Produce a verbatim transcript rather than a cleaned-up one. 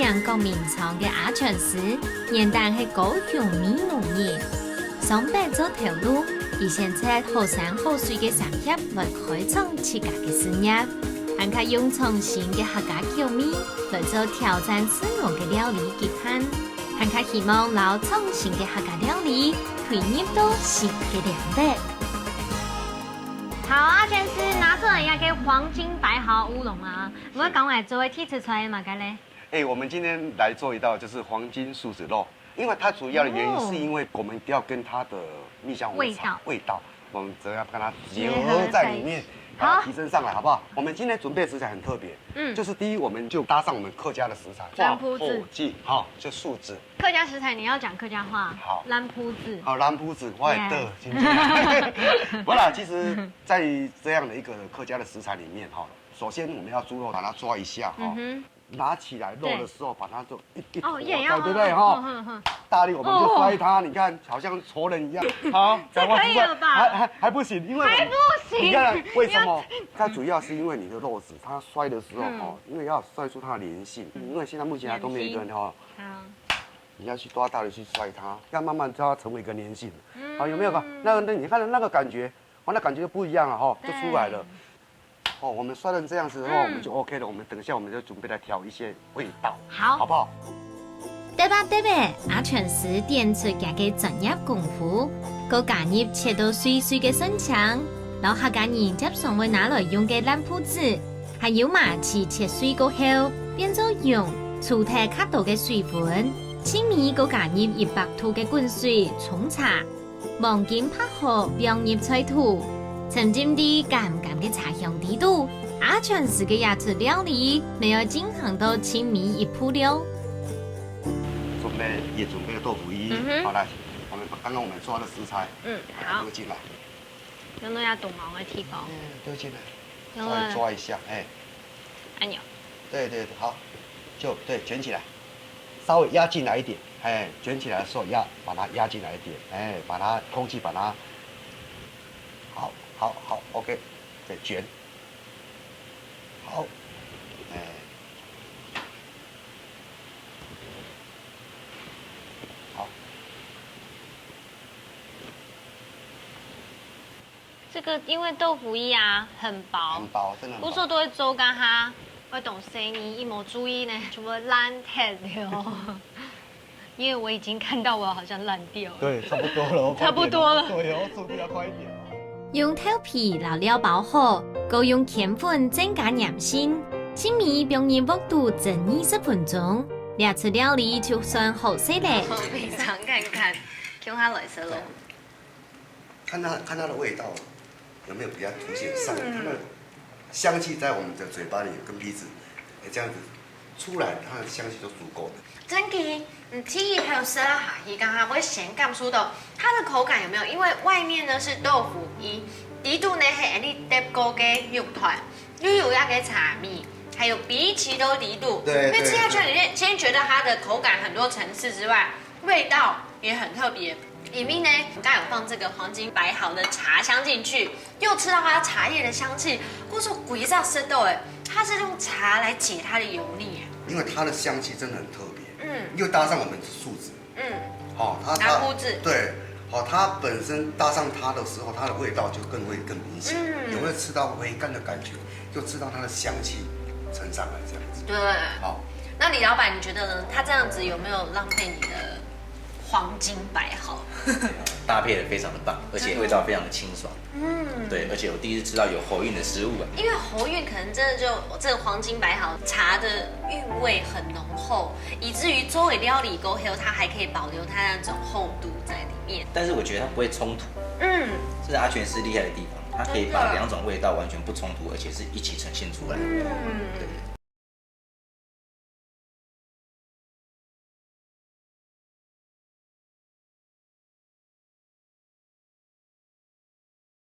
響國民唱个阿全師，原旦係高雄美濃人。上班做頭路，佢選擇好山好水个產業來開創自家个事業，還較用創新个客家口味來做挑戰自我个料理極限，還較希望摎創新个客家料理推入到新个領域。好，阿全師拿出來一個黃金白毫烏龍啊！我講來做个第一道菜嘛，該嘞。哎，我们今天来做一道就是黄金素子肉，因为它主要的原因是因为我们要跟它的蜜香红茶味道，我们怎样跟它结合在一起，合在里面，把它提升上来，好不好？我们今天准备的食材很特别，嗯，就是第一，我们就搭上我们客家的食材，蓝铺子，好，就素子。客家食材你要講客家話，好，藍鋪子，好，藍鋪子，我也得，今天，不啦，其实，在这样的一个客家的食材里面哈，首先我们要猪肉把它抓一下哈。拿起来肉的时候，把它就一一哦，也要对不对哈？嗯嗯嗯，大力我们就摔它，你看好像仇人一样，好，这可以了吧？还还还不行，因为我们还不行，你看为什么？它主要是因为你的肉质，它摔的时候哈，因为要摔出它的粘性，因为现在目前还都没有一个人哈，好，你要去抓大力去摔它，要慢慢让它成为一个粘性。好，有没有看？那那你看的那个感觉，哦，那感觉就不一样了哈，就出来了。哦，我们摔成这样子的话，我们就 OK 了。我们等一下我们就准备来调一些味道，好好不好？得吧得吧，阿全師展出佢个專業功夫，過加入切到碎碎个生薑，摎客家人接常會拿來用个藍鋪子，還有麻糍切碎過後，變做蓉，除忒較多个水分，盡尾過加入一百度个滾水沖茶。 黃金白毫放入菜肚，沉浸在甘甘个茶香底肚。阿全師个這出料理，乜愛進行到盡尾一步了。准备也准备了豆腐衣，嗯哼好来，我们把刚刚我们抓的食材，嗯，好，丢进来，用到要懂毛的地方。嗯，丢进来，稍然后呢微抓一下，哎，按钮，对对，好，就对，卷起来，稍微压进来一点，哎，卷起来的时候压，把它压进来一点，哎，把它空气把它，好，好，好，OK，再卷，好，哎，好。这个因为豆腐衣啊很薄，很薄，真的很薄。不说都会周干哈，会懂谁你一没注意呢，全部烂掉了。因为我已经看到我好像烂掉了。对，差不多了，我快点了差不多了对哦，速度要快一点哦。用豆皮摎料包好，過用芡粉增加黏性，盡尾放入鑊肚蒸二十分鐘，這出料理就算好勢了。品尝看看，给我来吃喽。看它看它的味道有没有比较凸显上来，它的香气在我们的嘴巴里跟鼻子，哎，这样子出来，它的香气就足够的。真的，你第一口吃下去，刚刚我先感受到它的口感有没有？因为外面呢是豆腐衣，底肚呢还有你得过个肉团，又有那个茶米，还有荸荠豆底肚，对所以吃下去对你先先觉得它的口感很多层次之外，味道也很特别。里面呢，刚刚有放这个黄金白毫的茶香进去，又吃到它茶叶的香气，故所鬼炸舌头哎，它是用茶来解它的油腻哎。因为它的香气真的很特别，嗯又搭上我们的树脂，嗯，好、它拿胡子对，好、它本身搭上它的时候，它的味道就更会更明显，嗯也会吃到回甘的感觉，就吃到它的香气升上来这样子。对。好，那李老板，你觉得呢？它这样子有没有浪费你的黄金白毫？搭配的非常的棒，而且味道非常的清爽。嗯，对，而且我第一次吃到有喉韵的食物啊。因为喉韵可能真的就这个黄金白毫茶的韵味很浓厚，以至于周围料理过后，它还可以保留它那种厚度在里面。但是我觉得它不会冲突，嗯这是阿全师厉害的地方，它可以把两种味道完全不冲突，而且是一起呈现出来。嗯，